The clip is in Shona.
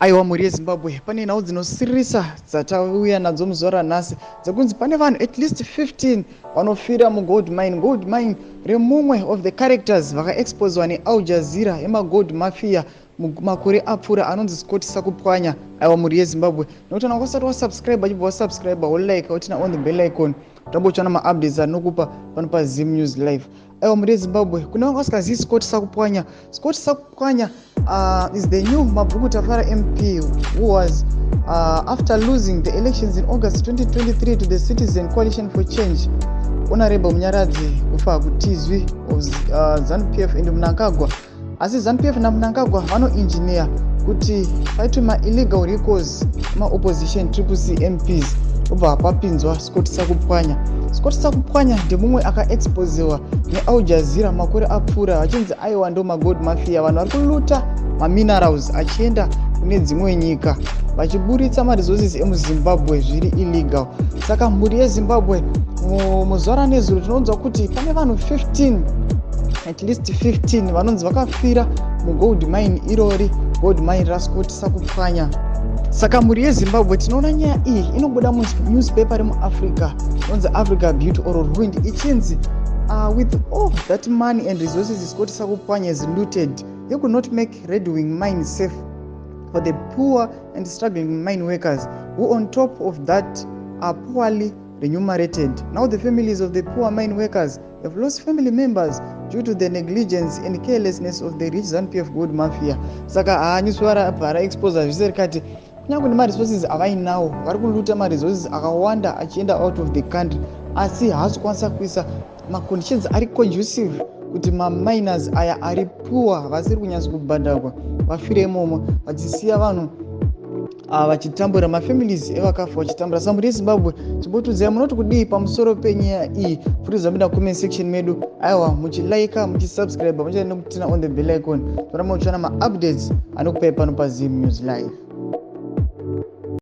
Aiwa, mhuri yeZimbabwe, pane nhau dzinosiririsa dzatauya nadzo muzuva ranhasi, dzekunzi pane vanhu at least 15 vanofira mugold mine, gold mine remumwe of the characters vakaexposwa neAl Jazeera emagold mafia makore apfuura, anonzi Scott Sakupwanya. Aiwa, mhuri yeZimbabwe, nekuti kana wasati wasubscribe, achibva wasubscribe, wolike, woturn on the bell icon, tambotsvana maupdates anokupa pano paZim News Live. Aiwa, mhuri yeZimbabwe, kune vanga vasingazivi Scott Sakupwanya, Scott Sakupwanya is the new Mabvuku Tafara MP who was after losing the elections in August 2023 to the Citizen Coalition for Change, Honorable Munyaradzi Kufahakutizwi of ZANU PF and Mnangagwa. Asi ZANU PF naMnangagwa vanoengineer kuti paitwe maillegal recalls emaopposition Triple C MPs, obva papinzwa Scott Sakupwanya. Scott Sakupwanya ndemumwe akaexposiwa neAl Jazeera makore apfuura, vachinzi aiwa, ndo magold mafia, vanhu vari kuluta maminerals achienda kune dzimwe nyika, vachiburitsa maresources emuZimbabwe zviri illegal. Saka mhuri yeZimbabwe, muzuva ranezuro tinonzwa kuti pane vanhu 15, at least 15, vanonzi vakafira mugold mine irori, gold mine raScott Sakupwanya. Saka mhuri yeZimbabwe, tinoona nyaya iyi inobuda munewspaper remuAfrica inonzi Africa Beauty or Ruined, ichinzi with all that money and resources Scott Sakupwanya has looted, he could not make Red Wing mine safe for the poor and struggling mine workers, who on top of that are poorly remunerated. Now the families of the poor mine workers have lost family members due to the negligence and carelessness of the rich ZANU PF gold mafia. Saka haanyiswa rabva raexposa zvise, rikati kunyange nemaresources avainawo, vari kuluta maresources akawanda achienda out of the country, asi haasi kukwanisa kuisa maconditions ari conducive kuti maminers aya ari poor, vasiri kunyatso kubhadharwa, vafire imomo, vachisiya vanhu vachitambura, mafamilies evakafa vachitambura. Sa mhuri yeZimbabwe, chimbotiudzai munoti kudii pamusoro penyaya iyi. Futi zapinda comment section medu. Aiwa, muchilika, muchisubscribe, muchaenda nekuturn on the bell icon, toramba muchiona maupdates anokupai pano paZim News Live.